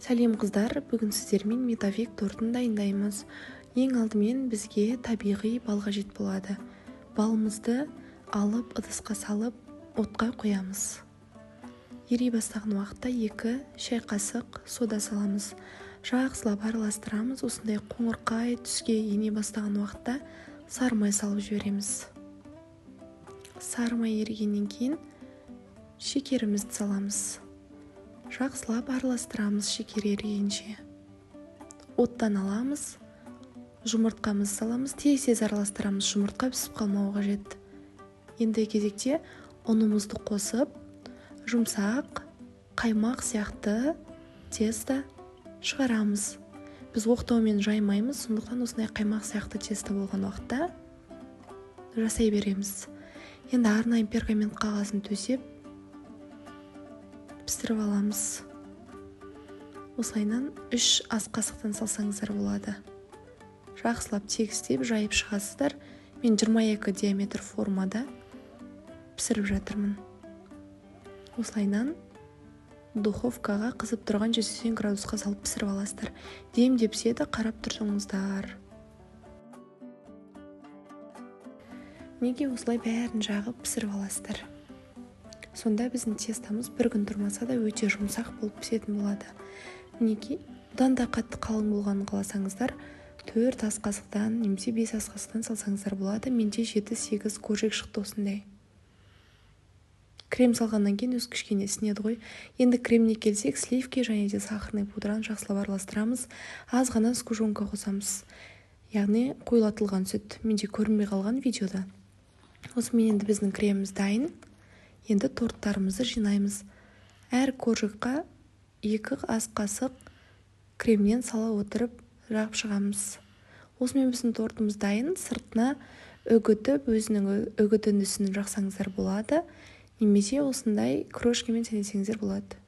Сәлем, қыздар! Бүгін сіздермен медовик тортын дайындаймыз. Ең алдымен бізге табиғи бал қажет болады. Балымызды алып, ыдысқа салып, отқа қоямыз. Ери бастаған уақытта 2 шай қасық сода саламыз. Жақсылап араластырамыз. Осындай қоңырқай түске ене бастаған уақытта сары май салып жібереміз. Сары май ерігеннен кейін шекерімізді саламыз. Жақсылап араластырамыз шекер ерігенше. Оттан аламыз, жұмыртқамызды саламыз, тез-тез араластырамыз, жұмыртқа пісіп қалмауы қажет. Енді кезекте ұнымызды қосып, жұмсақ қаймақ сияқты тесто шығарамыз. Біз оқтаумен жаймаймыз, сондықтан осындай қаймақ сияқты тесто болған уақытта жасай береміз. Енді арнайы пергамент қағазын төсеп, пісіріп аламыз. Осылайынан 3 ас қасықтан салсаңыздар болады. Жақсылап тегістеп жайып шығасыздар. Мен 22 диаметр формада пісіріп жатырмын. Осылайынан духовкаға қызып тұрған 180 градусқа салып пісіріп аласыздар. Демде піседі, қарап тұрсаңыздар. Неге осылай бәрін жағып пісіріп аласыздар? Сонда біздің тестамыз бір күн тұрмаса да өте жұмсақ болып пісетін болады. Мінекей, бұдан да қатты қалың болғанын қаласаңыздар, 4 ас қасықтан немесе 5 ас қасықтан салсаңыздар болады. Менде 7-8 коржик шықты осындай. Крем салғаннан кейін өз кішкене ісінеді ғой. Енді креміне келсек, сливки және де сахарный пудраны жақсылап араластырамыз. Аз ғана сгущенка қосамыз. Яғни қоюлатылған сүт. Менде көрінбей қалған видеода. Осымен енді біздің креміміз дайын. Енді торттарымызды жинаймыз. Әр коржикқа 2 ас қасық кремнен сала отырып жағып шығамыз. Осымен біздің тортымыз дайын. Сыртына үгітіп, өзінің үгітіндісін жақсаңыздар болады. Немесе осындай крошкамен сәндесеңіздер болады.